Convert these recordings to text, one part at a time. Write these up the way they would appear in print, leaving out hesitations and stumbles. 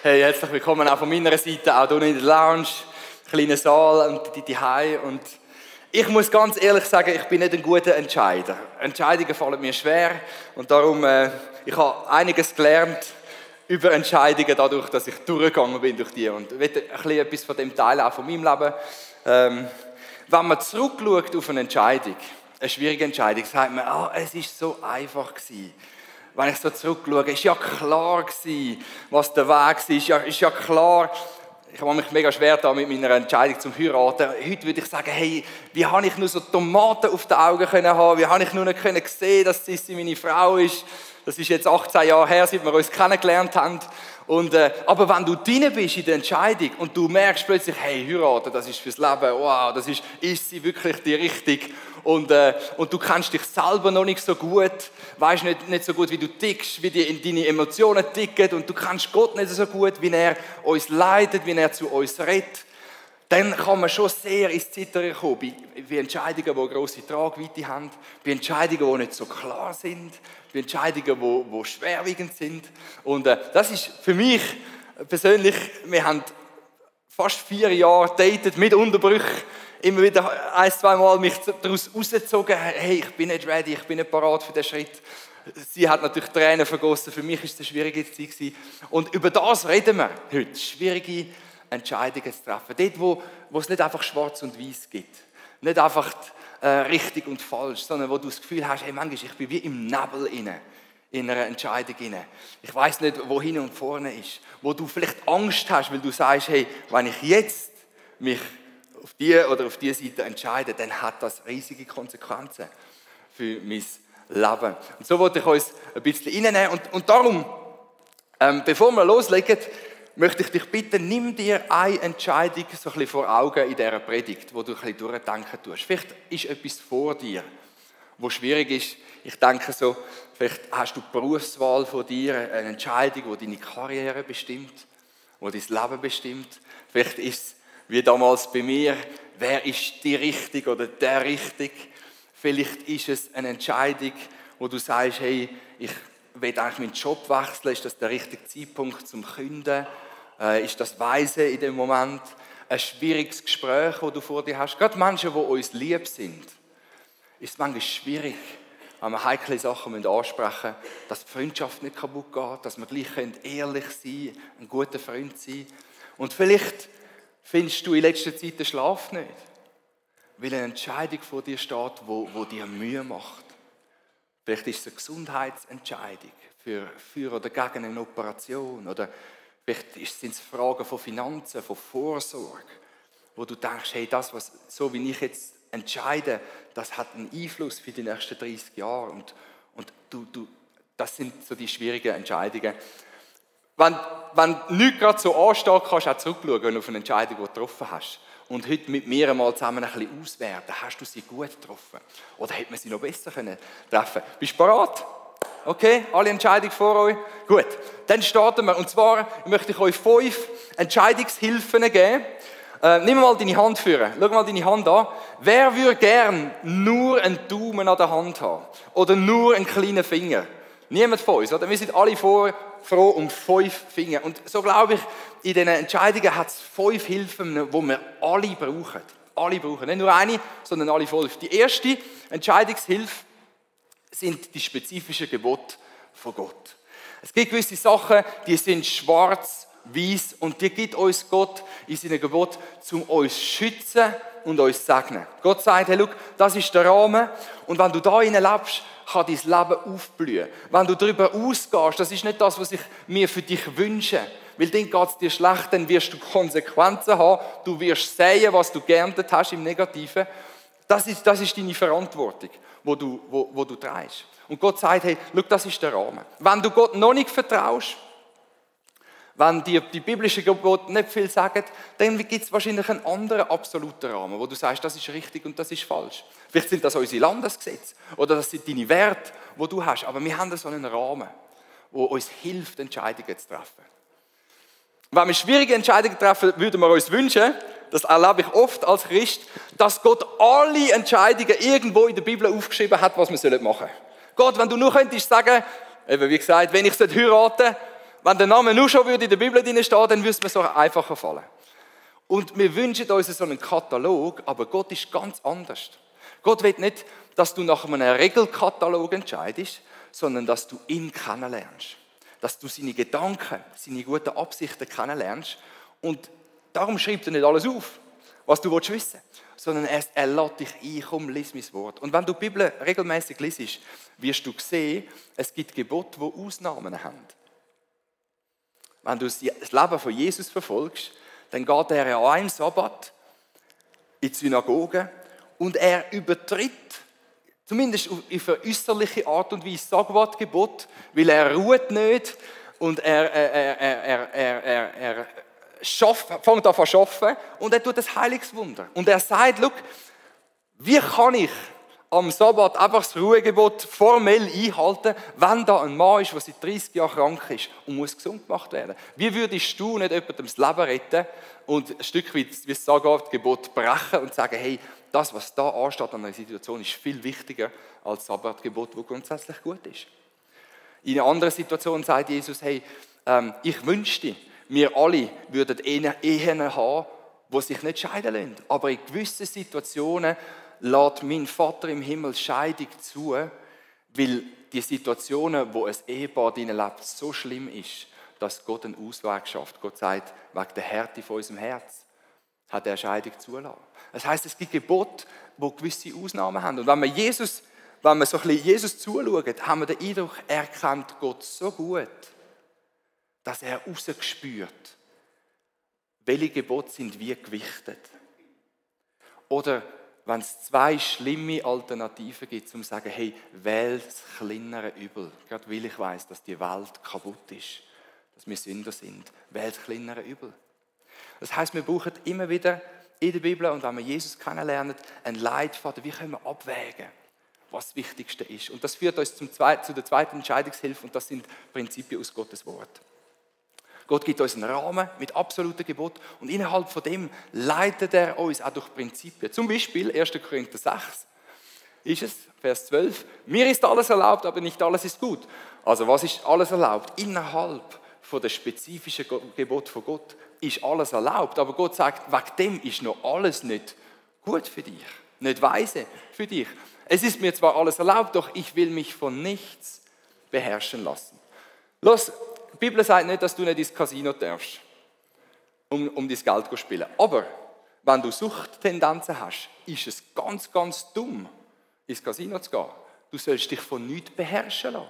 Hey, herzlich willkommen auch von meiner Seite, auch hier in der Lounge, kleiner Saal und die Hause. Und ich muss ganz ehrlich sagen, ich bin nicht ein guter Entscheider. Entscheidungen fallen mir schwer und darum, ich habe einiges gelernt über Entscheidungen dadurch, dass ich durchgegangen bin durch die. Und ich möchte ein bisschen etwas von dem Teil auch von meinem Leben. Wenn man zurückschaut auf eine Entscheidung, eine schwierige Entscheidung, sagt man, es war so einfach gewesen. Wenn ich so zurückschaue, ist ja klar gewesen, was der Weg war. Ist ja klar, ich habe mich mega schwer da mit meiner Entscheidung zum Heiraten. Heute würde ich sagen, hey, wie habe ich nur so Tomaten auf den Augen können haben? Wie habe ich nur nicht sehen, dass sie meine Frau ist? Das ist jetzt 18 Jahre her, seit wir uns kennengelernt haben. Aber wenn du drin bist in der Entscheidung und du merkst plötzlich, hey, heiraten, das ist fürs Leben, wow, ist sie wirklich die Richtige? Und du kennst dich selber noch nicht so gut, weißt nicht so gut, wie du tickst, wie deine Emotionen ticken und du kennst Gott nicht so gut, wie er uns leitet, wie er zu uns redet. Dann kann man schon sehr ins Zittern kommen, bei Entscheidungen, die eine grosse Tragweite haben, bei Entscheidungen, die nicht so klar sind, bei Entscheidungen, die schwerwiegend sind. Und das ist für mich persönlich, wir haben fast 4 Jahre datet mit Unterbrüchen, immer wieder 1-2 Mal mich daraus rausgezogen, hey, ich bin nicht ready, ich bin nicht parat für den Schritt. Sie hat natürlich Tränen vergossen, für mich war es eine schwierige Zeit gewesen. Und über das reden wir heute, schwierige Entscheidungen zu treffen. Dort, wo es nicht einfach schwarz und weiß gibt. Nicht einfach richtig und falsch, sondern wo du das Gefühl hast, hey, manchmal, ich bin wie im Nebel in einer Entscheidung inne. Ich weiss nicht, wo hinten und vorne ist. Wo du vielleicht Angst hast, weil du sagst, hey, wenn ich jetzt mich auf die oder auf diese Seite entscheide, dann hat das riesige Konsequenzen für mein Leben. Und so wollte ich uns ein bisschen reinnehmen. Und darum, bevor wir loslegen, möchte ich dich bitten, nimm dir eine Entscheidung so ein bisschen vor Augen in dieser Predigt, wo du ein bisschen durchdenken tust. Vielleicht ist etwas vor dir, wo schwierig ist. Ich denke so, vielleicht hast du die Berufswahl von dir, eine Entscheidung, die deine Karriere bestimmt, die dein Leben bestimmt. Vielleicht ist es, wie damals bei mir, wer ist die Richtige oder der Richtige? Vielleicht ist es eine Entscheidung, wo du sagst, hey, ich will eigentlich meinen Job wechseln, ist das der richtige Zeitpunkt zum Künden? Ist das weise in dem Moment? Ein schwieriges Gespräch, das du vor dir hast? Gerade Menschen, die uns lieb sind, ist es manchmal schwierig, wenn wir heikle Sachen ansprechen müssen, dass die Freundschaft nicht kaputt geht, dass wir gleich ehrlich sein können, ein guter Freund sein. Und vielleicht findest du in letzter Zeit den Schlaf nicht, weil eine Entscheidung vor dir steht, die dir Mühe macht. Vielleicht ist es eine Gesundheitsentscheidung für oder gegen eine Operation. Oder vielleicht sind es Fragen von Finanzen, von Vorsorge, wo du denkst, hey, so wie ich jetzt entscheide, das hat einen Einfluss für die nächsten 30 Jahre. Und das sind so die schwierigen Entscheidungen. Wenn nichts gerade so ansteht, kannst du auch zurückschauen auf eine Entscheidung, die du getroffen hast. Und heute mit mir einmal zusammen ein bisschen auswerten. Hast du sie gut getroffen? Oder hätte man sie noch besser treffen können? Bist du bereit? Okay, alle Entscheidungen vor euch? Gut, dann starten wir. Und zwar möchte ich euch 5 Entscheidungshilfen geben. Nimm mal deine Hand führen. Schau mal deine Hand an. Wer würde gern nur einen Daumen an der Hand haben? Oder nur einen kleinen Finger? Niemand von uns, oder? Wir sind alle froh um 5 Finger. Und so glaube ich, in diesen Entscheidungen hat es 5 Hilfen, die wir alle brauchen. Alle brauchen. Nicht nur eine, sondern alle 5. Die erste Entscheidungshilfe sind die spezifischen Gebote von Gott. Es gibt gewisse Sachen, die sind schwarz-weiß und die gibt uns Gott in seinen Geboten, um uns zu schützen und uns zu segnen. Gott sagt, hey, schau, das ist der Rahmen und wenn du da hinein lebst, kann dein Leben aufblühen. Wenn du darüber ausgehst, das ist nicht das, was ich mir für dich wünsche, weil dann geht es dir schlecht, dann wirst du Konsequenzen haben, du wirst sehen, was du geerntet hast im Negativen. Das ist deine Verantwortung, die du trägst. Und Gott sagt, hey, schau, das ist der Rahmen. Wenn du Gott noch nicht vertraust, wenn dir die biblischen Gebote nicht viel sagen, dann gibt es wahrscheinlich einen anderen absoluten Rahmen, wo du sagst, das ist richtig und das ist falsch. Vielleicht sind das unsere Landesgesetze oder das sind deine Werte, die du hast. Aber wir haben so einen Rahmen, der uns hilft, Entscheidungen zu treffen. Wenn wir schwierige Entscheidungen treffen, würden wir uns wünschen, das erlebe ich oft als Christ, dass Gott alle Entscheidungen irgendwo in der Bibel aufgeschrieben hat, was wir machen sollen. Gott, wenn du nur könntest sagen, eben wie gesagt, wenn ich heiraten Wenn der Name nur schon in der Bibel drin steht, dann würde es mir so einfacher fallen. Und wir wünschen uns so einen Katalog, aber Gott ist ganz anders. Gott will nicht, dass du nach einem Regelkatalog entscheidest, sondern dass du ihn kennenlernst. Dass du seine Gedanken, seine guten Absichten kennenlernst. Und darum schreibt er nicht alles auf, was du wissen willst, sondern er lädt dich ein, komm, lies mein Wort. Und wenn du die Bibel regelmäßig liest, wirst du sehen, es gibt Gebote, die Ausnahmen haben. Wenn du das Leben von Jesus verfolgst, dann geht er an einem Sabbat in die Synagoge und er übertritt, zumindest auf eine äußerliche Art und Weise, Sabbatgebot, weil er ruht nicht und er fängt an zu arbeiten und er tut ein heiliges Wunder. Und er sagt, schau, wie kann ich am Sabbat einfach das Ruhegebot formell einhalten, wenn da ein Mann ist, der seit 30 Jahren krank ist und muss gesund gemacht werden? Wie würdest du nicht jemandem das Leben retten und ein Stück weit, wie es sagt, das Gebot brechen und sagen, hey, das, was da ansteht an einer Situation, ist viel wichtiger als das Sabbatgebot, das grundsätzlich gut ist. In einer anderen Situation sagt Jesus, hey, ich wünschte, wir alle würden Ehen haben, die sich nicht scheiden lassen. Aber in gewissen Situationen lässt mein Vater im Himmel Scheidung zu, weil die Situationen, wo ein Ehepaar drin lebt, so schlimm ist, dass Gott einen Ausweg schafft. Gott sagt, wegen der Härte von unserem Herz hat er Scheidung zulassen. Das heisst, es gibt Gebote, die gewisse Ausnahmen haben. Und wenn wir so ein bisschen Jesus zuschauen, haben wir den Eindruck, er kennt Gott so gut, dass er rausgespürt, welche Gebote sind wie gewichtet. Oder wenn es zwei schlimme Alternativen gibt, um zu sagen, hey, wähl das kleinere Übel. Gerade weil ich weiss, dass die Welt kaputt ist, dass wir Sünder sind. Wähl das kleinere Übel. Das heisst, wir brauchen immer wieder in der Bibel und wenn wir Jesus kennenlernen, einen Leitfaden, wie können wir abwägen, was das Wichtigste ist. Und das führt uns zu der zweiten Entscheidungshilfe und das sind Prinzipien aus Gottes Wort. Gott gibt uns einen Rahmen mit absoluten Gebot und innerhalb von dem leitet er uns auch durch Prinzipien. Zum Beispiel 1. Korinther 6 ist es, Vers 12. Mir ist alles erlaubt, aber nicht alles ist gut. Also was ist alles erlaubt? Innerhalb von der spezifischen Gebot von Gott ist alles erlaubt. Aber Gott sagt, wegen dem ist noch alles nicht gut für dich, nicht weise für dich. Es ist mir zwar alles erlaubt, doch ich will mich von nichts beherrschen lassen. Los, die Bibel sagt nicht, dass du nicht ins Casino darfst, um dein Geld zu spielen. Aber wenn du Suchttendenzen hast, ist es ganz, ganz dumm, ins Casino zu gehen. Du sollst dich von nichts beherrschen lassen.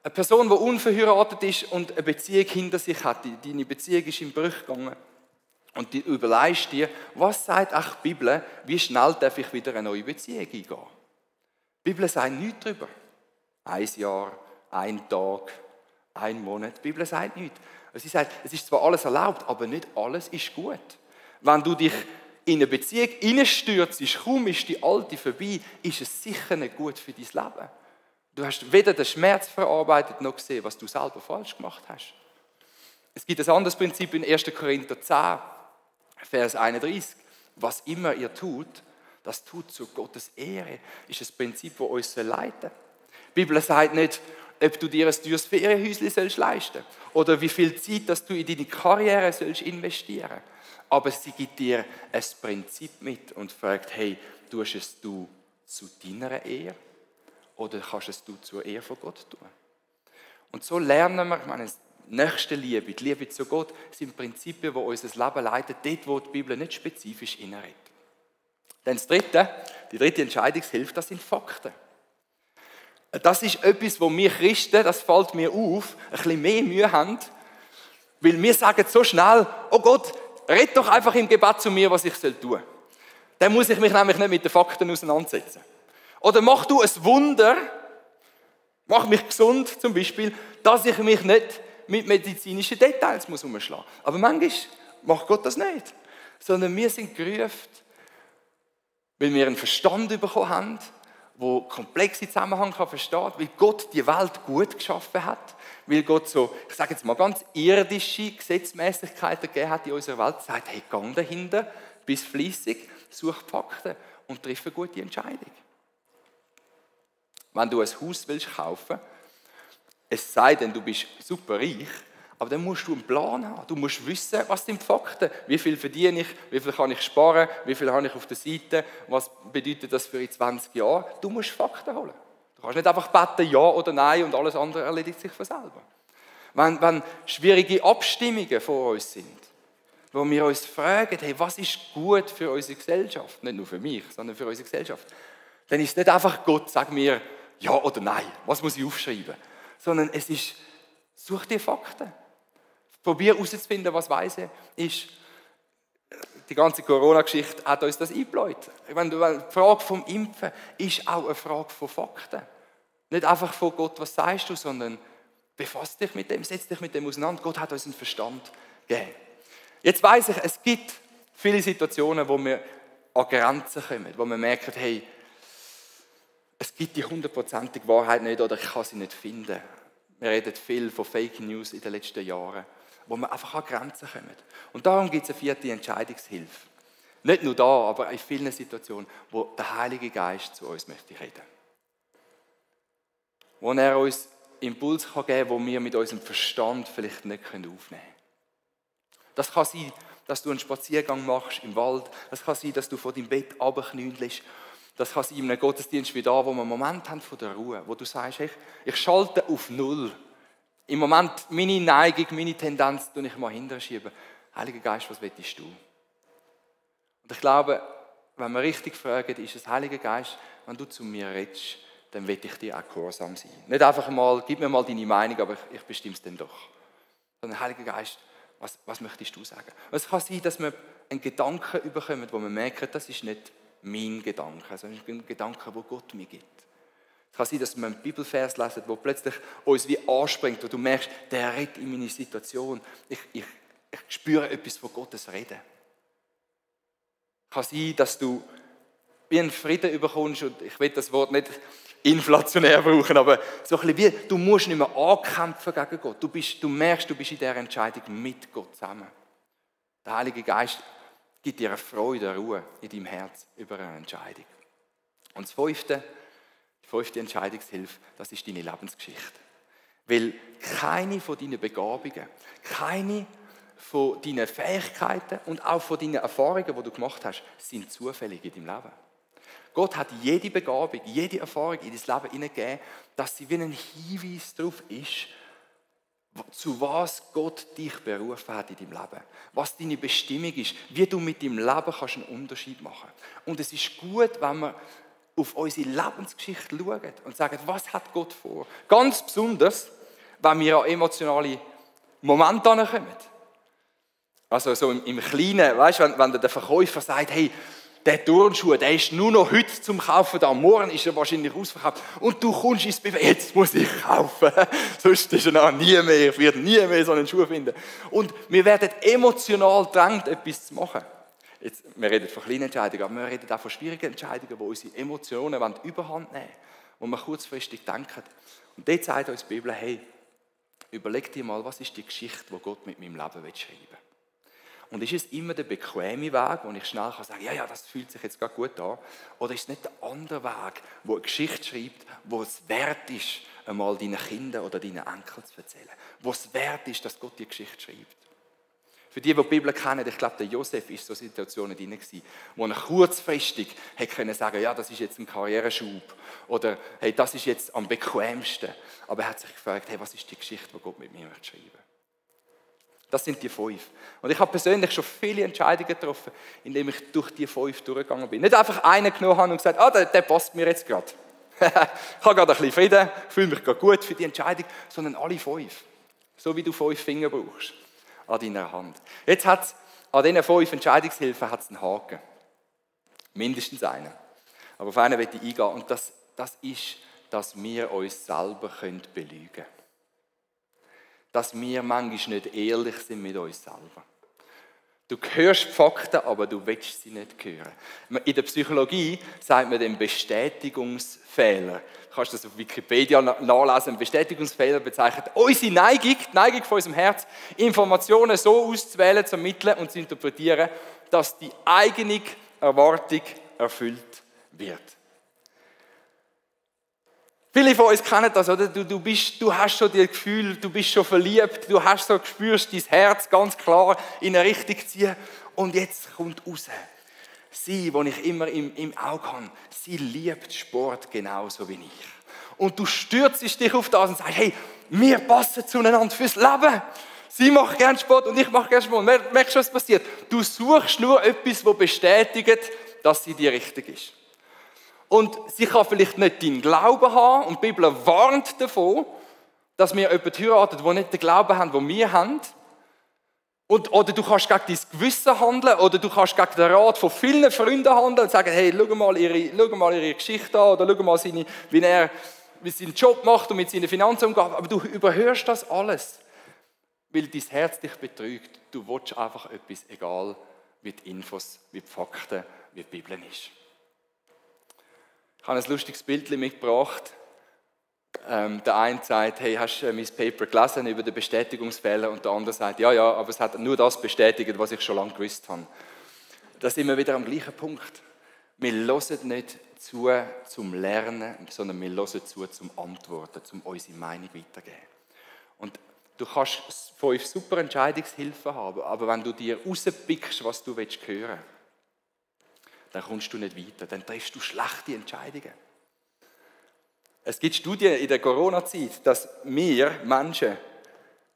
Eine Person, die unverheiratet ist und eine Beziehung hinter sich hat, deine Beziehung ist in Bruch gegangen und du überlegst dir, was sagt auch die Bibel, wie schnell darf ich wieder eine neue Beziehung eingehen? Die Bibel sagt nichts darüber. 1 Jahr, 1 Tag, 1 Monat. Die Bibel sagt nichts. Sie sagt, es ist zwar alles erlaubt, aber nicht alles ist gut. Wenn du dich in eine Beziehung hineinstürzt, kaum ist die alte vorbei, ist es sicher nicht gut für dein Leben. Du hast weder den Schmerz verarbeitet, noch gesehen, was du selber falsch gemacht hast. Es gibt ein anderes Prinzip in 1. Korinther 10, Vers 31. Was immer ihr tut, das tut zu Gottes Ehre. Ist ein Prinzip, das uns leiten soll. Die Bibel sagt nicht, ob du dir ein teures Ferienhäuschen leisten sollst oder wie viel Zeit dass du in deine Karriere sollst investieren. Aber sie gibt dir ein Prinzip mit und fragt, hey, tust es du zu deiner Ehre oder kannst es du zur Ehre von Gott tun? Und so lernen wir, ich meine, nächste Liebe, die Liebe zu Gott, sind Prinzipien, die unser Leben leiten, dort, wo die Bibel nicht spezifisch hineinredet. Dann die dritte Entscheidungshilfe, das sind Fakten. Das ist etwas, wo wir Christen, das fällt mir auf, ein bisschen mehr Mühe haben, weil wir sagen so schnell, oh Gott, red doch einfach im Gebet zu mir, was ich tun soll. Dann muss ich mich nämlich nicht mit den Fakten auseinandersetzen. Oder mach du ein Wunder, mach mich gesund zum Beispiel, dass ich mich nicht mit medizinischen Details umschlagen muss. Aber manchmal macht Gott das nicht. Sondern wir sind gerufen, weil wir einen Verstand bekommen haben, der komplexe Zusammenhänge versteht, weil Gott die Welt gut geschaffen hat, weil Gott so, ich sage jetzt mal, ganz irdische Gesetzmäßigkeiten gegeben hat in unserer Welt, sagt, hey, gang dahinter, bist fleissig, such Fakten und triff eine gute Entscheidung. Wenn du ein Haus willst kaufen, Es sei denn, du bist super reich, aber dann musst du einen Plan haben. Du musst wissen, was sind die Fakten. Wie viel verdiene ich, wie viel kann ich sparen, wie viel habe ich auf der Seite, was bedeutet das für in 20 Jahren. Du musst Fakten holen. Du kannst nicht einfach beten, ja oder nein und alles andere erledigt sich von selber. Wenn schwierige Abstimmungen vor uns sind, wo wir uns fragen, hey, was ist gut für unsere Gesellschaft, nicht nur für mich, sondern für unsere Gesellschaft, dann ist es nicht einfach Gott, sag mir ja oder nein, was muss ich aufschreiben, sondern es ist, such dir Fakten. Probier herauszufinden, was weise ist. Die ganze Corona-Geschichte hat uns das eingebläut. Die Frage vom Impfen ist auch eine Frage von Fakten. Nicht einfach von Gott, was sagst du, sondern befasst dich mit dem, setz dich mit dem auseinander. Gott hat uns einen Verstand gegeben. Jetzt weiss ich, es gibt viele Situationen, wo wir an Grenzen kommen, wo wir merken, hey, es gibt die 100%ige Wahrheit nicht oder ich kann sie nicht finden. Wir reden viel von Fake News in den letzten Jahren, wo wir einfach an Grenzen kommen. Und darum gibt es eine 4. Entscheidungshilfe. Nicht nur da, aber in vielen Situationen, wo der Heilige Geist zu uns möchte reden. Wo er uns Impuls geben kann, wo wir mit unserem Verstand vielleicht nicht aufnehmen können. Das kann sein, dass du einen Spaziergang machst im Wald. Das kann sein, dass du von deinem Bett runterknündelst. Das kann sein in einem Gottesdienst wie da, wo wir einen Moment haben von der Ruhe, wo du sagst, ich schalte auf Null. Im Moment meine Neigung, meine Tendenz, tue ich mal hinterschieben. Heiliger Geist, was willst du? Und ich glaube, wenn wir richtig fragen, ist es Heiliger Geist, wenn du zu mir redest, dann will ich dir auch gehorsam sein. Nicht einfach mal, gib mir mal deine Meinung, aber ich bestimme es dann doch. Sondern Heiliger Geist, was möchtest du sagen? Und es kann sein, dass wir einen Gedanken bekommen, wo wir merken, das ist nicht mein Gedanke, sondern ein Gedanke, den Gott mir gibt. Es kann sein, dass wir einen Bibelvers lesen, der plötzlich uns wie anspringt, wo du merkst, der redet in meine Situation. Ich spüre etwas von Gottes Reden. Es kann sein, dass du wie einen Frieden bekommst, und ich will das Wort nicht inflationär brauchen, aber so ein bisschen wie, du musst nicht mehr ankämpfen gegen Gott. Du merkst, du bist in dieser Entscheidung mit Gott zusammen. Der Heilige Geist gibt dir eine Freude, eine Ruhe in deinem Herz über eine Entscheidung. Und die 5. Entscheidungshilfe, das ist deine Lebensgeschichte. Weil keine von deinen Begabungen, keine von deinen Fähigkeiten und auch von deinen Erfahrungen, die du gemacht hast, sind zufällig in deinem Leben. Gott hat jede Begabung, jede Erfahrung in dein Leben hineingegeben, dass sie wie ein Hinweis darauf ist, zu was Gott dich berufen hat in deinem Leben. Was deine Bestimmung ist, wie du mit deinem Leben kannst einen Unterschied machen. Und es ist gut, wenn wir auf unsere Lebensgeschichte schauen und sagen, was hat Gott vor? Ganz besonders, wenn wir an emotionale Momente kommen. Also so im Kleinen, weißt, wenn der Verkäufer sagt, hey, der Turnschuh, der ist nur noch heute zum Kaufen da. Morgen ist er wahrscheinlich ausverkauft. Und du kommst ins Bewegen, jetzt muss ich kaufen. Sonst ist er noch nie mehr, ich werde nie mehr so einen Schuh finden. Und wir werden emotional gedrängt, etwas zu machen. Jetzt, wir reden von kleinen Entscheidungen, aber wir reden auch von schwierigen Entscheidungen, wo unsere Emotionen überhand nehmen wollen, wo wir kurzfristig denken. Und dort sagt uns die Bibel, hey, überleg dir mal, was ist die Geschichte, die Gott mit meinem Leben schreiben will. Und ist es immer der bequeme Weg, wo ich schnell sagen kann, ja, das fühlt sich jetzt gerade gut an? Oder ist es nicht der andere Weg, wo eine Geschichte schreibt, wo es wert ist, einmal deinen Kindern oder deinen Enkeln zu erzählen? Wo es wert ist, dass Gott die Geschichte schreibt? Für die Bibel kennen, ich glaube, der Josef war in so Situationen drin, wo er kurzfristig hätte können sagen, ja, das ist jetzt ein Karriereschub. Oder, hey, das ist jetzt am bequemsten. Aber er hat sich gefragt, hey, was ist die Geschichte, die Gott mit mir schreiben möchte? Das sind die 5. Und ich habe persönlich schon viele Entscheidungen getroffen, indem ich durch die 5 durchgegangen bin. Nicht einfach einen genommen habe und gesagt, der passt mir jetzt gerade. Ich habe gerade ein bisschen Frieden, fühle mich gerade gut für die Entscheidung, sondern alle 5. So wie du 5 Finger brauchst an deiner Hand. Jetzt hat es an diesen 5 Entscheidungshilfen einen Haken. Mindestens einen. Aber auf einen möchte ich eingehen. Und das ist, dass wir uns selber belügen können. Dass wir manchmal nicht ehrlich sind mit uns selber. Du hörst die Fakten, aber du willst sie nicht hören. In der Psychologie sagt man den Bestätigungsfehler. Du kannst das auf Wikipedia nachlesen. Ein Bestätigungsfehler bezeichnet unsere Neigung, die Neigung von unserem Herz, Informationen so auszuwählen, zu ermitteln und zu interpretieren, dass die eigene Erwartung erfüllt wird. Viele von uns kennen das, oder? Du hast schon das Gefühl, du bist schon verliebt, du hast so, spürst dein Herz ganz klar in eine Richtung ziehen. Und jetzt kommt raus. Sie, die ich immer im Auge habe, sie liebt Sport genauso wie ich. Und du stürzt dich auf das und sagst, hey, wir passen zueinander fürs Leben. Sie macht gerne Sport und ich mache gerne Sport. Merkst du, was passiert? Du suchst nur etwas, das bestätigt, dass sie dir richtig ist. Und sie kann vielleicht nicht deinen Glauben haben und die Bibel warnt davon, dass wir jemanden heiraten, der nicht den Glauben haben, den wir haben. Oder du kannst gegen dein Gewissen handeln oder du kannst gegen den Rat von vielen Freunden handeln und sagen, hey, schau mal ihre Geschichte an oder schau mal, wie er seinen Job macht und mit seinen Finanzen umgeht. Aber du überhörst das alles, weil dein Herz dich betrügt. Du willst einfach etwas, egal wie die Infos, wie die Fakten, wie die Bibel ist. Ich habe ein lustiges Bild mitgebracht. Der eine sagt, hey, hast du mein Paper gelesen über den Bestätigungsfehler? Und der andere sagt, ja, aber es hat nur das bestätigt, was ich schon lange gewusst habe. Da sind wir wieder am gleichen Punkt. Wir hören nicht zu zum Lernen, sondern wir hören zu zum Antworten, um unsere Meinung weiterzugeben. Und du kannst 5 super Entscheidungshilfen haben, aber wenn du dir rauspickst, was du hören willst, dann kommst du nicht weiter, dann triffst du schlechte Entscheidungen. Es gibt Studien in der Corona-Zeit, dass wir Menschen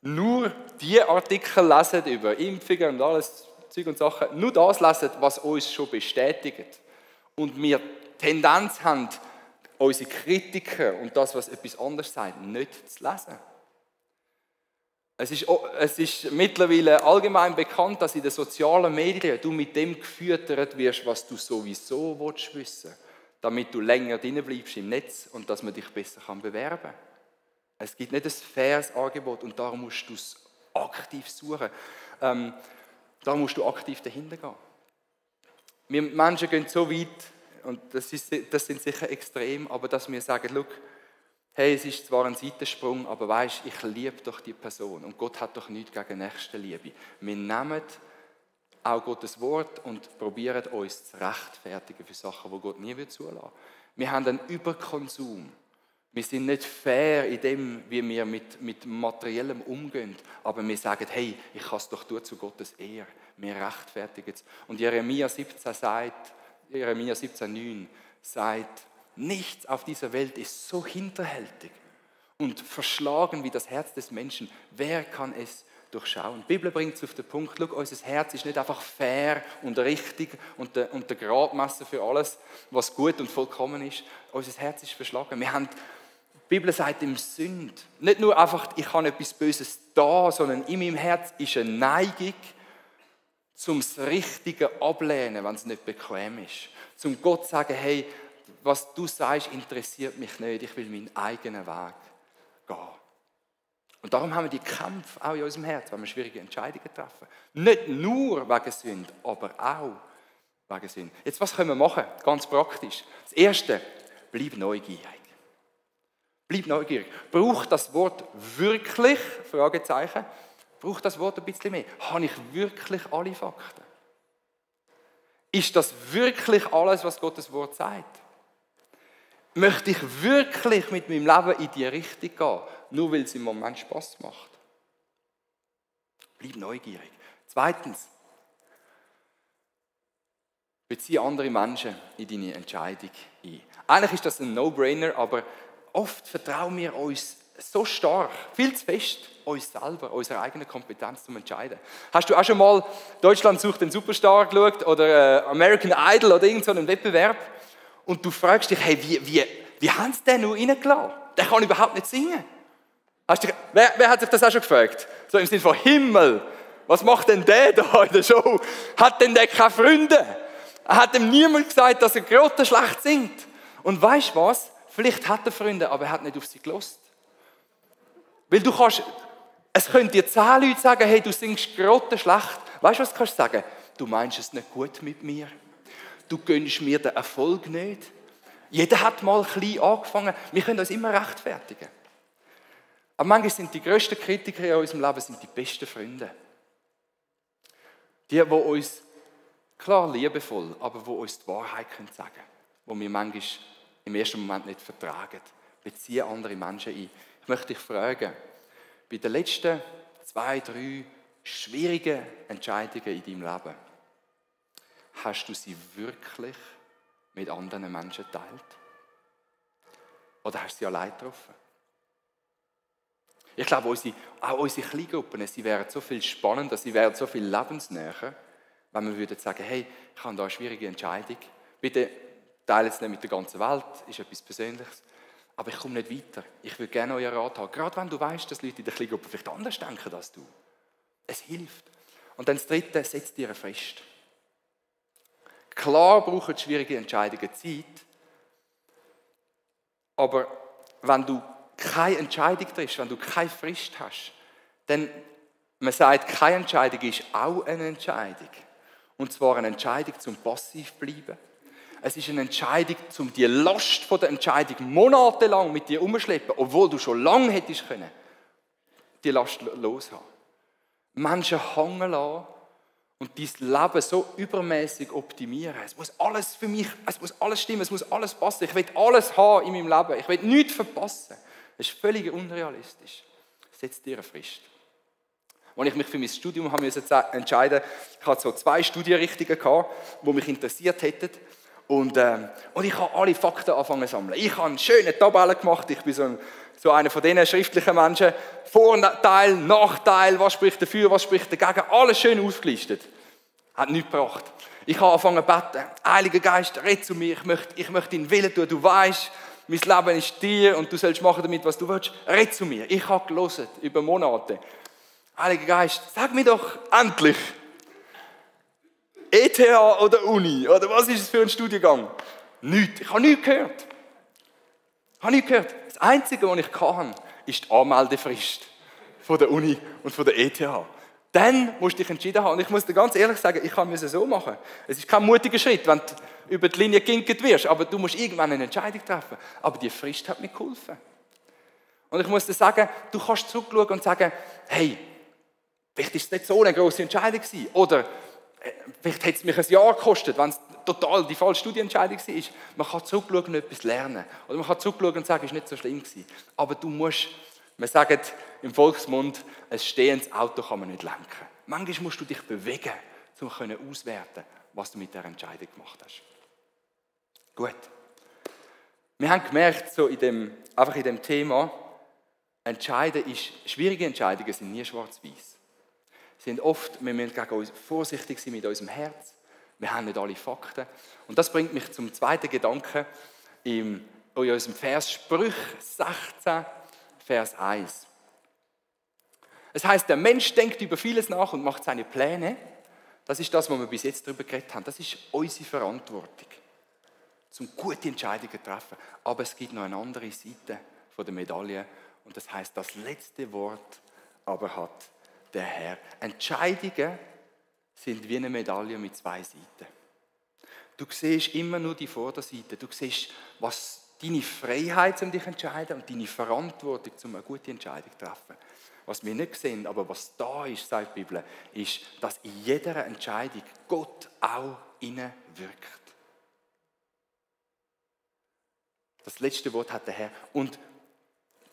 nur die Artikel lesen über Impfungen und alles Zeug und Sachen, nur das lesen, was uns schon bestätigt. Und wir Tendenz haben, unsere Kritiker und das, was etwas anderes sagt, nicht zu lesen. Es ist mittlerweile allgemein bekannt, dass in den sozialen Medien du mit dem gefüttert wirst, was du sowieso wissen willst, damit du länger drin bleibst im Netz und dass man dich besser bewerben kann. Es gibt nicht ein faires Angebot und darum musst du es aktiv suchen. Darum musst du aktiv dahinter gehen. Wir Menschen gehen so weit, und das sind sicher extrem, aber dass wir sagen, schau, hey, es ist zwar ein Seitensprung, aber weisst, ich liebe doch die Person und Gott hat doch nichts gegen Nächstenliebe. Wir nehmen auch Gottes Wort und probieren uns zu rechtfertigen für Sachen, die Gott nie zulassen will. Wir haben einen Überkonsum. Wir sind nicht fair in dem, wie wir mit Materiellem umgehen, aber wir sagen, hey, ich kann es doch tun zu Gottes Ehre. Wir rechtfertigen es. Und Jeremia 17,9 sagt, nichts auf dieser Welt ist so hinterhältig und verschlagen wie das Herz des Menschen. Wer kann es durchschauen? Die Bibel bringt es auf den Punkt, schau, unser Herz ist nicht einfach fair und richtig und der Gradmesser für alles, was gut und vollkommen ist. Unser Herz ist verschlagen. Die Bibel sagt im Sünde, nicht nur einfach, ich habe etwas Böses da, sondern in meinem Herz ist eine Neigung, zum das Richtige ablehnen, wenn es nicht bequem ist. Zum Gott zu sagen, hey, was du sagst, interessiert mich nicht, ich will meinen eigenen Weg gehen. Und darum haben wir die Kämpfe auch in unserem Herz, wenn wir schwierige Entscheidungen treffen. Nicht nur wegen Sünde, aber auch wegen Sünde. Jetzt, was können wir machen? Ganz praktisch. Das Erste, bleib neugierig. Bleib neugierig. Braucht das Wort wirklich, Fragezeichen, braucht das Wort ein bisschen mehr? Habe ich wirklich alle Fakten? Ist das wirklich alles, was Gottes Wort sagt? Möchte ich wirklich mit meinem Leben in die Richtung gehen, nur weil es im Moment Spass macht? Bleib neugierig. Zweitens, beziehe andere Menschen in deine Entscheidung ein. Eigentlich ist das ein No-Brainer, aber oft vertrauen wir uns so stark, viel zu fest, uns selber, unserer eigenen Kompetenz zum Entscheiden. Hast du auch schon mal «Deutschland sucht den Superstar» geschaut oder «American Idol» oder irgendeinen Wettbewerb? Und du fragst dich, hey, wie haben sie den nur reingelassen? Der kann überhaupt nicht singen. Wer hat sich das auch schon gefragt? So im Sinne von Himmel, was macht denn der da in der Show? Hat denn der keine Freunde? Hat ihm niemand gesagt, dass er grottenschlecht singt? Und weißt du was? Vielleicht hat er Freunde, aber er hat nicht auf sie gehört. Weil es können dir 10 Leute sagen, hey, du singst grottenschlecht. Weißt du, was du kannst sagen? Du meinst es nicht gut mit mir. Du gönnst mir den Erfolg nicht. Jeder hat mal klein angefangen. Wir können uns immer rechtfertigen. Aber manchmal sind die grössten Kritiker in unserem Leben die besten Freunde. Die uns, klar liebevoll, aber die uns die Wahrheit sagen können. Die wir manchmal im ersten Moment nicht vertragen. beziehe andere Menschen ein. Ich möchte dich fragen, bei den letzten 2, 3 schwierigen Entscheidungen in deinem Leben, hast du sie wirklich mit anderen Menschen geteilt? Oder hast du sie allein getroffen? Ich glaube, auch unsere Kleingruppen, sie wären so viel spannender, sie wären so viel lebensnäher, wenn wir sagen, hey, ich habe da eine schwierige Entscheidung. Bitte teile es nicht mit der ganzen Welt, ist etwas Persönliches. Aber ich komme nicht weiter. Ich würde gerne euren Rat haben. Gerade wenn du weißt, dass Leute in der Kleingruppe vielleicht anders denken als du. Es hilft. Und dann das Dritte, setz dir eine Frist. Klar brauchen schwierige Entscheidungen Zeit, aber wenn du keine Entscheidung triffst, wenn du keine Frist hast, dann, man sagt, keine Entscheidung ist auch eine Entscheidung. Und zwar eine Entscheidung zum passiv bleiben. Es ist eine Entscheidung, um die Last von der Entscheidung monatelang mit dir umzuschleppen, obwohl du schon lange hättest können, die Last loshaben. Menschen hängen lassen und dein Leben so übermäßig optimieren. Es muss alles für mich, es muss alles stimmen, es muss alles passen. Ich will alles haben in meinem Leben. Ich will nichts verpassen. Das ist völlig unrealistisch. Setz dir eine Frist. Als ich mich für mein Studium entscheiden musste, ich hatte so 2 Studienrichtungen, die mich interessiert hätten. Und ich habe alle Fakten angefangen zu sammeln. Ich habe eine schöne Tabelle gemacht. Ich bin so einer von diesen schriftlichen Menschen. Vorteil, Nachteil, was spricht dafür, was spricht dagegen. Alles schön aufgelistet. Hat nichts gebracht. Ich habe angefangen zu beten. Heiliger Geist, red zu mir. Ich möchte deinen Willen tun. Du weißt, mein Leben ist dir und du sollst machen damit, was du willst. Red zu mir. Ich habe gelesen über Monate. Heiliger Geist, sag mir doch endlich, ETH oder Uni, oder was ist es für ein Studiengang? Nichts. Ich habe nichts gehört. Das Einzige, was ich kann, ist die Anmeldefrist von der Uni und von der ETH. Dann musst du dich entschieden haben. Und ich muss dir ganz ehrlich sagen, ich kann es so machen. Es ist kein mutiger Schritt, wenn du über die Linie geginkt wirst, aber du musst irgendwann eine Entscheidung treffen. Aber die Frist hat mir geholfen. Und ich muss dir sagen, du kannst zurückschauen und sagen, hey, vielleicht ist es nicht so eine grosse Entscheidung gewesen. Oder vielleicht hätte es mich ein Jahr gekostet, wenn es total die falsche Studienentscheidung war. Man kann zurückschauen und etwas lernen. Oder man kann zurückschauen und sagen, es war nicht so schlimm gewesen. Aber du musst, wir sagen im Volksmund, ein stehendes Auto kann man nicht lenken. Manchmal musst du dich bewegen, um auswerten, was du mit dieser Entscheidung gemacht hast. Gut. Wir haben gemerkt, so einfach in dem Thema, schwierige Entscheidungen sind nie schwarz-weiß. Sind oft, wir müssen gegen uns vorsichtig sein mit unserem Herz. Wir haben nicht alle Fakten. Und das bringt mich zum zweiten Gedanken in unserem Vers Sprüche 16, Vers 1. Es heißt, der Mensch denkt über vieles nach und macht seine Pläne. Das ist das, was wir bis jetzt darüber geredet haben. Das ist unsere Verantwortung, zum gute Entscheidungen zu treffen. Aber es gibt noch eine andere Seite der Medaille. Und das heißt, das letzte Wort aber hat der Herr. Entscheidungen sind wie eine Medaille mit 2 Seiten. Du siehst immer nur die Vorderseite. Du siehst, was deine Freiheit, um dich zu entscheiden, und deine Verantwortung, um eine gute Entscheidung zu treffen. Was wir nicht sehen, aber was da ist, sagt die Bibel, ist, dass in jeder Entscheidung Gott auch hineinwirkt. Das letzte Wort hat der Herr. Und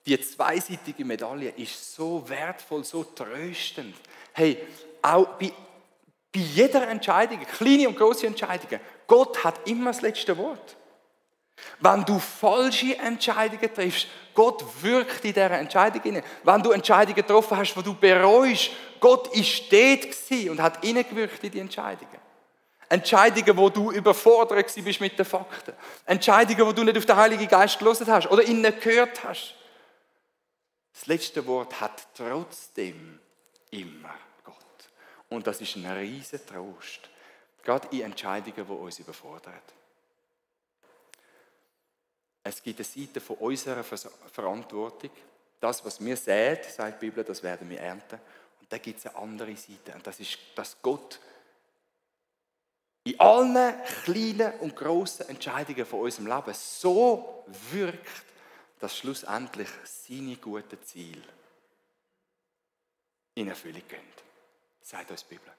die zweiseitige Medaille ist so wertvoll, so tröstend. Hey, auch bei jeder Entscheidung, kleine und große Entscheidungen, Gott hat immer das letzte Wort. Wenn du falsche Entscheidungen triffst, Gott wirkt in dieser Entscheidung hinein. Wenn du Entscheidungen getroffen hast, die du bereust, Gott ist dort und hat hineingewirkt in die Entscheidungen. Entscheidungen, wo du überfordert bist mit den Fakten. Entscheidungen, wo du nicht auf den Heiligen Geist gehört hast oder ihn nicht gehört hast. Das letzte Wort hat trotzdem immer Gott. Und das ist ein riesen Trost. Gerade in Entscheidungen, die uns überfordern. Es gibt eine Seite von unserer Verantwortung. Das, was wir säen, sagt die Bibel, das werden wir ernten. Und da gibt es eine andere Seite. Und das ist, dass Gott in allen kleinen und grossen Entscheidungen von unserem Leben so wirkt, dass schlussendlich seine guten Ziele in Erfüllung gehen. Sagt uns die Bibel.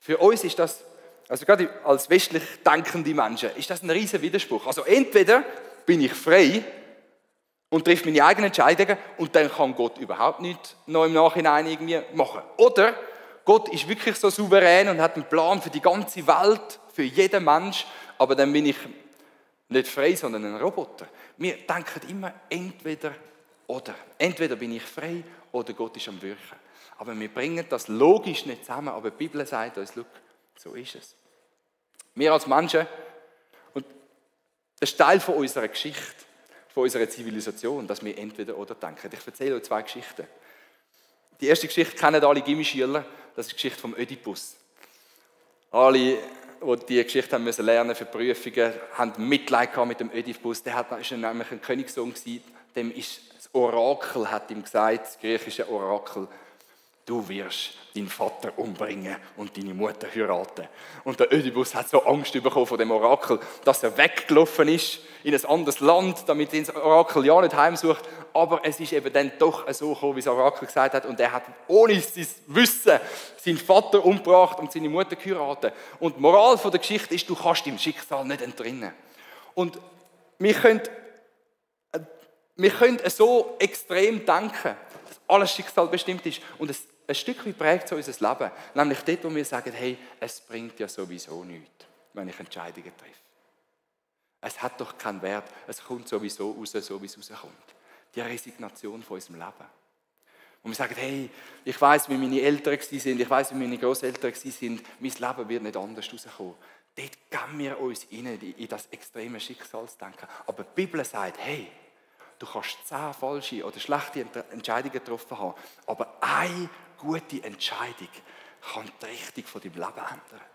Für uns ist das, also gerade als westlich denkende Menschen, ist das ein riesen Widerspruch. Also entweder bin ich frei und treffe meine eigenen Entscheidungen und dann kann Gott überhaupt nichts noch im Nachhinein irgendwie machen. Oder Gott ist wirklich so souverän und hat einen Plan für die ganze Welt, für jeden Mensch, aber dann bin ich nicht frei, sondern ein Roboter. Wir denken immer entweder oder. Entweder bin ich frei oder Gott ist am Wirken. Aber wir bringen das logisch nicht zusammen, aber die Bibel sagt uns, schau, so ist es. Wir als Menschen, und das ist Teil von unserer Geschichte, von unserer Zivilisation, dass wir entweder oder denken. Ich erzähle euch 2 Geschichten. Die erste Geschichte kennen alle Gimmi-Schüler, das ist die Geschichte vom Ödipus. Alle, die die Geschichte haben müssen lernen für Prüfungen, haben Mitleid gehabt mit dem Ödipus. Der war nämlich ein Königssohn, dem ist das Orakel hat ihm gesagt, das griechische Orakel, du wirst deinen Vater umbringen und deine Mutter heiraten. Und der Ödipus hat so Angst bekommen von dem Orakel, dass er weggelaufen ist in ein anderes Land, damit er das Orakel ja nicht heimsucht. Aber es ist eben dann doch so gekommen, wie das Orakel gesagt hat. Und er hat ohne sein Wissen seinen Vater umgebracht und seine Mutter geheiratet. Und die Moral der Geschichte ist, du kannst dem Schicksal nicht entrinnen. Und wir können so extrem denken, dass alles Schicksal bestimmt ist. Und ein Stück weit prägt so unser Leben. Nämlich dort, wo wir sagen, hey, es bringt ja sowieso nichts, wenn ich Entscheidungen treffe. Es hat doch keinen Wert, es kommt sowieso raus, so wie es rauskommt. Die Resignation von unserem Leben. Und wir sagen, hey, ich weiss, wie meine Eltern waren, ich weiss, wie meine Großeltern waren, mein Leben wird nicht anders rauskommen. Dort geben wir uns rein in das extreme Schicksalsdenken. Aber die Bibel sagt, hey, du kannst 10 falsche oder schlechte Entscheidungen getroffen haben, aber eine gute Entscheidung kann die Richtung von deinem Leben ändern.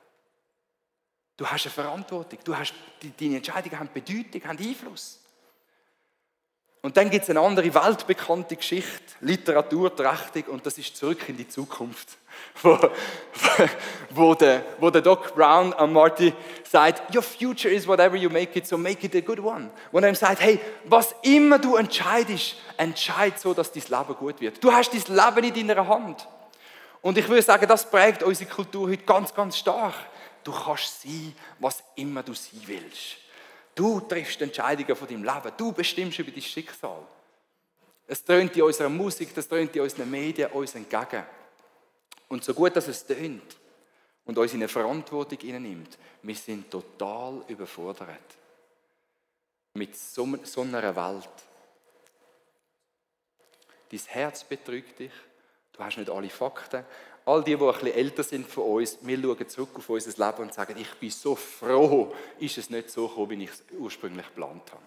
Du hast eine Verantwortung, deine Entscheidungen haben Bedeutung, haben Einfluss. Und dann gibt es eine andere weltbekannte Geschichte, Literaturträchtig, und das ist «Zurück in die Zukunft», wo der Doc Brown an Marty sagt, «Your future is whatever you make it, so make it a good one». Wo er ihm sagt, hey, was immer du entscheidest, entscheid so, dass dein Leben gut wird. Du hast dein Leben in deiner Hand. Und ich würde sagen, das prägt unsere Kultur heute ganz, ganz stark. Du kannst sein, was immer du sein willst. Du triffst Entscheidungen von deinem Leben. Du bestimmst über dein Schicksal. Es tönt in unserer Musik, das tönt in unseren Medien uns entgegen. Und so gut, dass es tönt und uns in eine Verantwortung hineinnimmt, wir sind total überfordert mit so einer Welt. Dein Herz betrügt dich, du hast nicht alle Fakten. All die ein bisschen älter sind von uns, wir schauen zurück auf unser Leben und sagen, ich bin so froh, ist es nicht so gekommen, wie ich es ursprünglich geplant habe.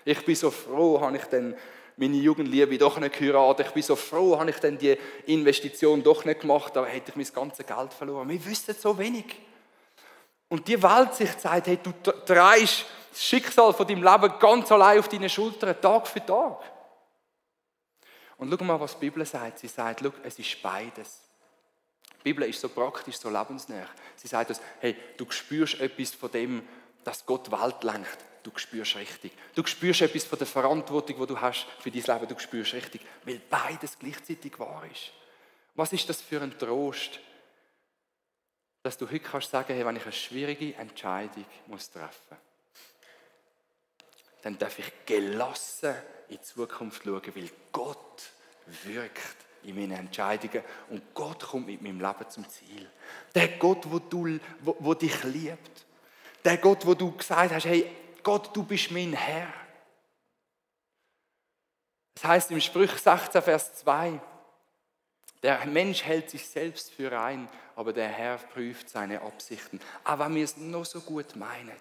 Ich bin so froh, habe ich dann meine Jugendliebe doch nicht geheiratet. Ich bin so froh, habe ich dann die Investition doch nicht gemacht, da hätte ich mein ganzes Geld verloren. Wir wissen so wenig. Und die Welt sich sagt, hey, du trägst das Schicksal von deinem Leben ganz allein auf deinen Schultern, Tag für Tag. Und schau mal, was die Bibel sagt. Sie sagt, schau, es ist beides. Die Bibel ist so praktisch, so lebensnah. Sie sagt uns, hey, du spürst etwas von dem, dass Gott die Welt lenkt. Du spürst richtig. Du spürst etwas von der Verantwortung, die du hast für dein Leben. Du spürst richtig, weil beides gleichzeitig wahr ist. Was ist das für ein Trost, dass du heute kannst sagen, hey, wenn ich eine schwierige Entscheidung muss treffen, dann darf ich gelassen in die Zukunft schauen, weil Gott wirkt in meinen Entscheidungen und Gott kommt mit meinem Leben zum Ziel. Der Gott, wo dich liebt. Der Gott, wo du gesagt hast, hey, Gott, du bist mein Herr. Das heißt im Sprüch 16, Vers 2, der Mensch hält sich selbst für rein, aber der Herr prüft seine Absichten. Aber wenn wir es noch so gut meinen,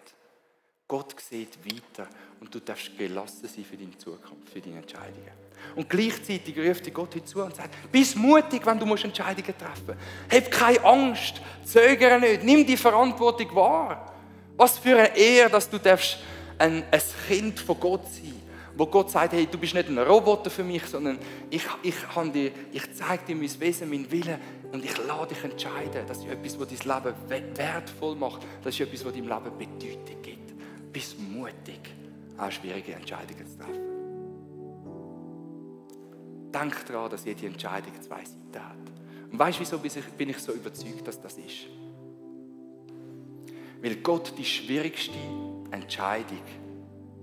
Gott sieht weiter und du darfst gelassen sein für deine Zukunft, für deine Entscheidungen. Und gleichzeitig ruft dir Gott heute zu und sagt, bist mutig, wenn du Entscheidungen treffen musst. Hab keine Angst, zögere nicht, nimm die Verantwortung wahr. Was für eine Ehre, dass du darfst ein Kind von Gott sein, wo Gott sagt, hey, du bist nicht ein Roboter für mich, sondern ich zeige dir mein Wesen, meinen Willen und ich lasse dich entscheiden. Das ist etwas, was dein Leben wertvoll macht. Das ist etwas, was deinem Leben Bedeutung gibt. Bist mutig, auch schwierige Entscheidungen zu treffen. Denk daran, dass jede Entscheidung 2 Seiten hat. Und weißt du, wieso bin ich so überzeugt, dass das ist? Weil Gott die schwierigste Entscheidung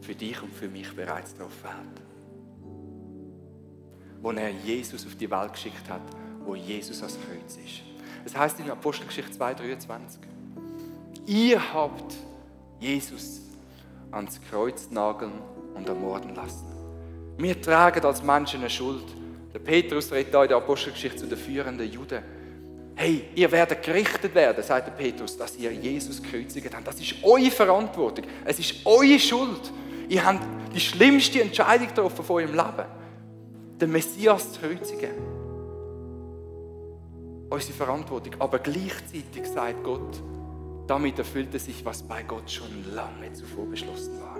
für dich und für mich bereits getroffen hat. Wo er Jesus auf die Welt geschickt hat, wo Jesus ans Kreuz ist. Es heißt in Apostelgeschichte 2,23: Ihr habt Jesus ans Kreuz nageln und ermorden lassen. Wir tragen als Menschen eine Schuld. Der Petrus redet da in der Apostelgeschichte zu den führenden Juden. Hey, ihr werdet gerichtet werden, sagt der Petrus, dass ihr Jesus gekreuzigt habt. Das ist eure Verantwortung. Es ist eure Schuld. Ihr habt die schlimmste Entscheidung getroffen von eurem Leben. Den Messias zu kreuzigen. Unsere Verantwortung. Aber gleichzeitig sagt Gott, damit erfüllte sich, was bei Gott schon lange zuvor beschlossen war.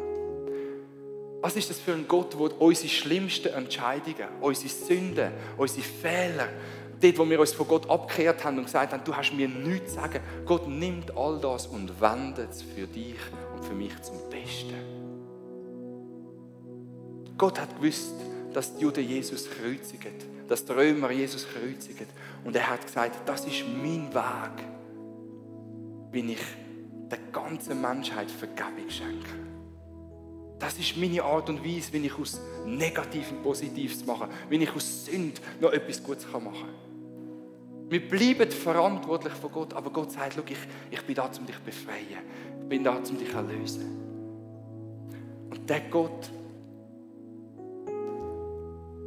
Was ist das für ein Gott, der unsere schlimmsten Entscheidungen, unsere Sünden, unsere Fehler, dort, wo wir uns von Gott abgekehrt haben und gesagt haben, du hast mir nichts zu sagen, Gott nimmt all das und wendet es für dich und für mich zum Besten. Gott hat gewusst, dass die Juden Jesus kreuzigen, dass die Römer Jesus kreuzigen. Und er hat gesagt, das ist mein Weg, wie ich der ganzen Menschheit Vergebung schenke. Das ist meine Art und Weise, wie ich aus Negativem Positives mache, wie ich aus Sünde noch etwas Gutes machen kann. Wir bleiben verantwortlich vor Gott, aber Gott sagt, schau, ich bin da, um dich zu befreien. Ich bin da, um dich zu erlösen. Und der Gott,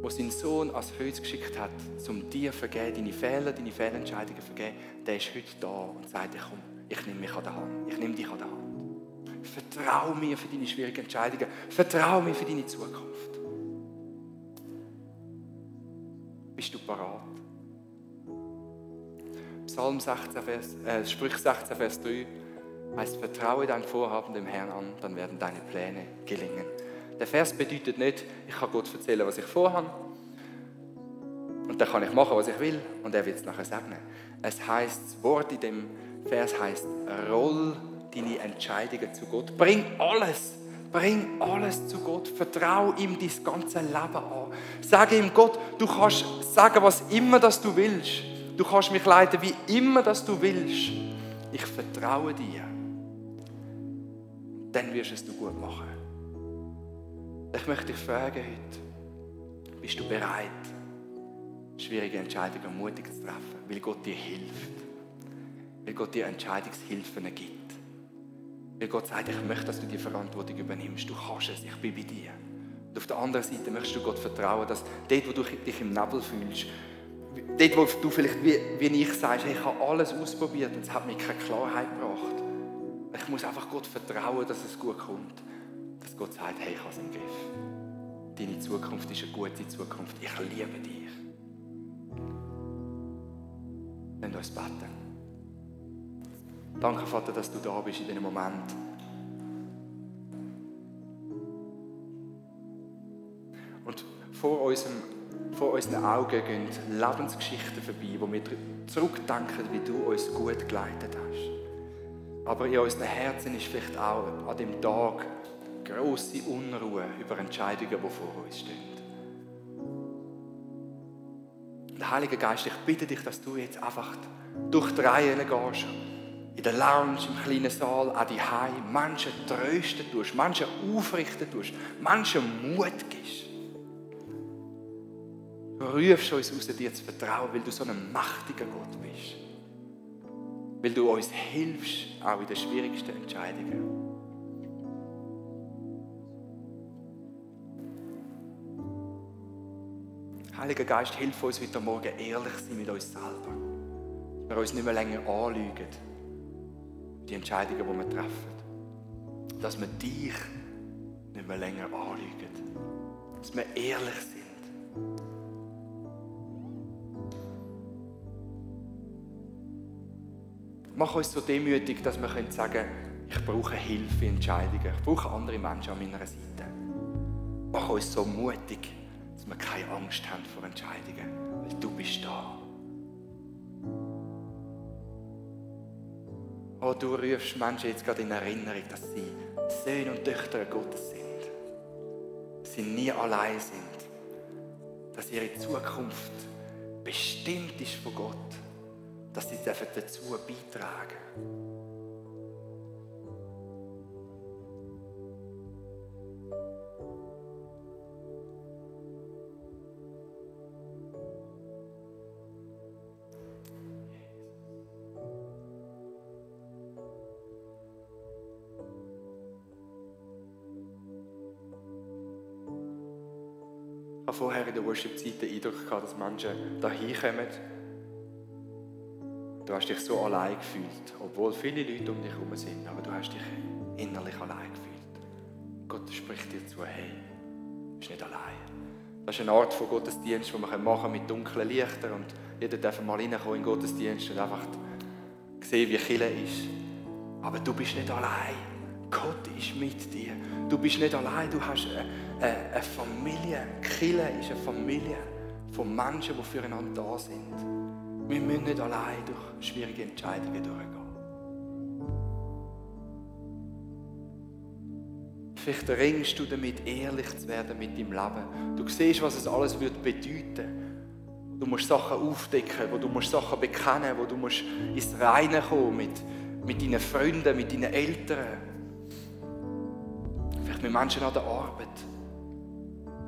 der seinen Sohn ans Kreuz geschickt hat, um dir zu vergeben, deine Fehler, deine Fehlentscheidungen zu vergeben, der ist heute da und sagt, komm, ich nehme mich an der Hand, ich nehme dich an der Hand. Vertrau mir für deine schwierigen Entscheidungen. Vertrau mir für deine Zukunft. Bist du bereit? Psalm 16, Sprüche 16, Vers 3 heißt, vertraue dein Vorhaben dem Herrn an, dann werden deine Pläne gelingen. Der Vers bedeutet nicht, ich kann Gott erzählen, was ich vorhabe. Und dann kann ich machen, was ich will. Und er wird es nachher segnen. Es heißt, das Wort in dem Vers heißt, roll deine Entscheidungen zu Gott. Bring alles zu Gott. Vertrau ihm dein ganzes Leben an. Sage ihm, Gott, du kannst sagen, was immer das du willst. Du kannst mich leiten, wie immer das du willst. Ich vertraue dir. Dann wirst es du gut machen. Ich möchte dich fragen heute, bist du bereit, schwierige Entscheidungen mutig zu treffen, weil Gott dir hilft, weil Gott dir Entscheidungshilfen gibt. Weil Gott sagt, ich möchte, dass du die Verantwortung übernimmst. Du kannst es, ich bin bei dir. Und auf der anderen Seite möchtest du Gott vertrauen, dass dort, wo du dich im Nebel fühlst, dort, wo du vielleicht wie ich sagst, hey, ich habe alles ausprobiert und es hat mir keine Klarheit gebracht. Ich muss einfach Gott vertrauen, dass es gut kommt. Dass Gott sagt, hey, ich habe es im Griff. Deine Zukunft ist eine gute Zukunft. Ich liebe dich. Lass uns beten. Danke, Vater, dass du da bist in diesem Moment. Und vor unseren Augen gehen Lebensgeschichten vorbei, wo wir zurückdenken, wie du uns gut geleitet hast. Aber in unseren Herzen ist vielleicht auch an dem Tag grosse Unruhe über Entscheidungen, die vor uns stehen. Und Heiliger Geist, ich bitte dich, dass du jetzt einfach durch die Reihen gehst. In der Lounge, im kleinen Saal, auch die Heim, Menschen trösten tust, Menschen aufrichten tust, Menschen Mut gibst. Du rufst uns aus, dir zu vertrauen, weil du so ein mächtiger Gott bist. Weil du uns hilfst, auch in den schwierigsten Entscheidungen. Heiliger Geist, hilf uns heute Morgen ehrlich zu sein mit uns selber. Dass wir uns nicht mehr länger anlügen. Die Entscheidungen, die wir treffen. Dass wir dich nicht mehr länger anlügen. Dass wir ehrlich sind. Mach uns so demütig, dass wir sagen können, ich brauche Hilfe in Entscheidungen. Ich brauche andere Menschen an meiner Seite. Mach uns so mutig, dass wir keine Angst haben vor Entscheidungen. Weil du bist da. Oh, du rufst Menschen jetzt gerade in Erinnerung, dass sie Söhne und Töchter Gottes sind. Dass sie nie allein sind. Dass ihre Zukunft bestimmt ist von Gott. Dass sie dazu beitragen. Ich habe vorher in der Worship-Zeit den Eindruck gehabt, dass Menschen da hinkommen. Du hast dich so allein gefühlt, obwohl viele Leute um dich herum sind, aber du hast dich innerlich allein gefühlt. Gott spricht dir zu, hey, du bist nicht allein. Das ist eine Art von Gottesdienst, den wir machen mit dunklen Lichtern und jeder darf mal reinkommen in den Gottesdienst und einfach sehen, wie Kirche ist. Aber du bist nicht allein. Gott ist mit dir. Du bist nicht allein, du hast eine Familie. Kirche ist eine Familie von Menschen, die füreinander da sind. Wir müssen nicht allein durch schwierige Entscheidungen durchgehen. Vielleicht ringst du damit, ehrlich zu werden mit deinem Leben. Du siehst, was es alles bedeuten würde. Du musst Sachen aufdecken, wo du musst Sachen bekennen, wo du musst ins Reine kommen mit deinen Freunden, mit deinen Eltern. Vielleicht mit Menschen an der Arbeit.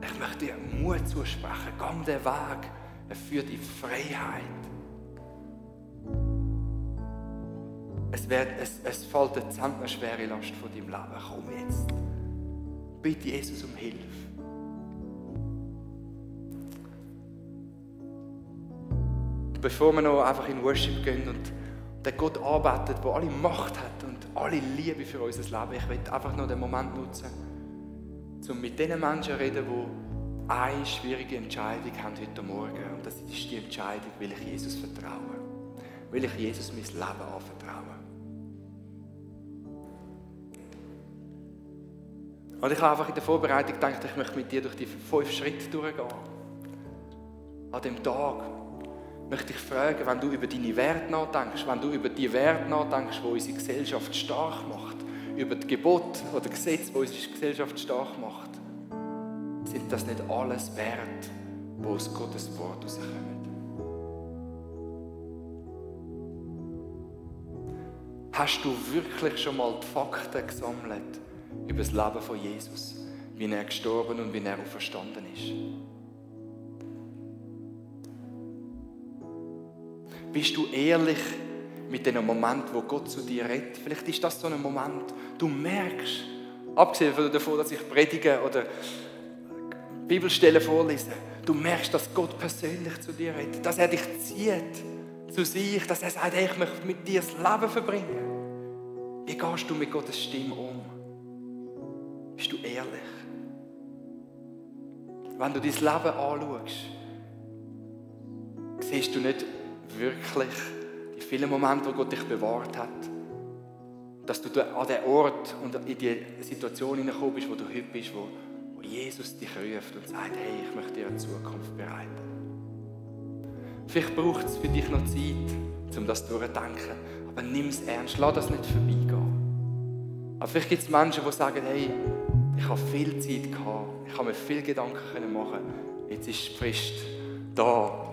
Ich möchte dir Mut zusprechen. Geh den Weg. Er führt in Freiheit. Es fällt eine zentnerschwere Last von deinem Leben. Komm jetzt. Bitte Jesus um Hilfe. Bevor wir noch einfach in Worship gehen und den Gott arbeitet, der alle Macht hat und alle Liebe für unser Leben, ich will einfach noch den Moment nutzen, um mit den Menschen zu reden, die eine schwierige Entscheidung haben heute Morgen. Und das ist die Entscheidung, will ich Jesus vertrauen? Will ich Jesus mein Leben anvertrauen? Und ich habe einfach in der Vorbereitung gedacht, ich möchte mit dir durch die 5 Schritte durchgehen. An dem Tag möchte ich fragen, wenn du über deine Werte nachdenkst, wenn du über die Werte nachdenkst, die unsere Gesellschaft stark macht, über die Gebote oder Gesetze, die unsere Gesellschaft stark macht, sind das nicht alles Werte, die aus Gottes Wort herauskommen? Hast du wirklich schon mal die Fakten gesammelt über das Leben von Jesus, wie er gestorben und wie er auferstanden ist? Bist du ehrlich mit dem Moment, wo Gott zu dir redet? Vielleicht ist das so ein Moment, du merkst, abgesehen davon, dass ich predige oder Bibelstellen vorlese, du merkst, dass Gott persönlich zu dir redet, dass er dich zieht zu sich, dass er sagt, hey, ich möchte mit dir das Leben verbringen. Wie gehst du mit Gottes Stimme um? Bist du ehrlich? Wenn du dein Leben anschaust, siehst du nicht wirklich die vielen Momente, wo Gott dich bewahrt hat, dass du an den Ort und in die Situation hineingekommen bist, wo du heute bist, wo Jesus dich ruft und sagt, hey, ich möchte dir eine Zukunft bereiten. Vielleicht braucht es für dich noch Zeit, um das durchzudenken, aber nimm es ernst, lass das nicht vorbeigehen. Aber vielleicht gibt es Menschen, die sagen, hey, ich habe viel Zeit gehabt, ich habe mir viele Gedanken machen. Jetzt ist die Frist da,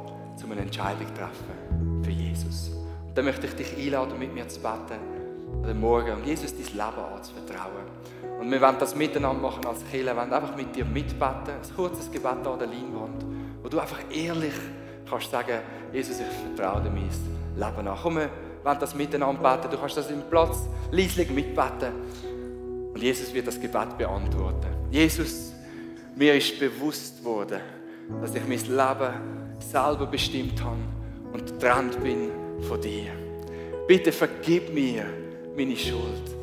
um eine Entscheidung zu treffen für Jesus. Und dann möchte ich dich einladen, mit mir zu beten an Morgen und Jesus dein Leben anzuvertrauen. Und wir wollen das miteinander machen als Kirche, wir wollen einfach mit dir mitbeten, ein kurzes Gebet an der Leinwand, wo du einfach ehrlich kannst sagen, Jesus, ich vertraue dir mein Leben an. Komm, wir wollen das miteinander beten, du kannst das im Platz leislich mitbeten. Und Jesus wird das Gebet beantworten. Jesus, mir ist bewusst worden, dass ich mein Leben selber bestimmt habe und getrennt bin von dir. Bitte vergib mir meine Schuld.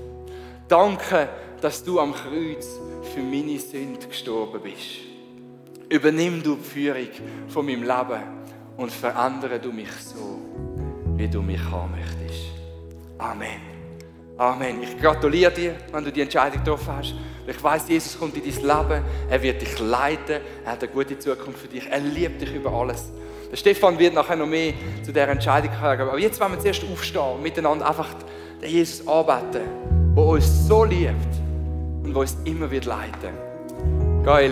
Danke, dass du am Kreuz für meine Sünde gestorben bist. Übernimm du die Führung von meinem Leben und verändere du mich so, wie du mich haben möchtest. Amen. Amen. Ich gratuliere dir, wenn du die Entscheidung getroffen hast. Ich weiss, Jesus kommt in dein Leben, er wird dich leiten, er hat eine gute Zukunft für dich, er liebt dich über alles. Der Stefan wird nachher noch mehr zu dieser Entscheidung sagen. Aber jetzt wollen wir zuerst aufstehen und miteinander einfach den Jesus anbeten, der uns so liebt und der uns immer wird leiten. Geil.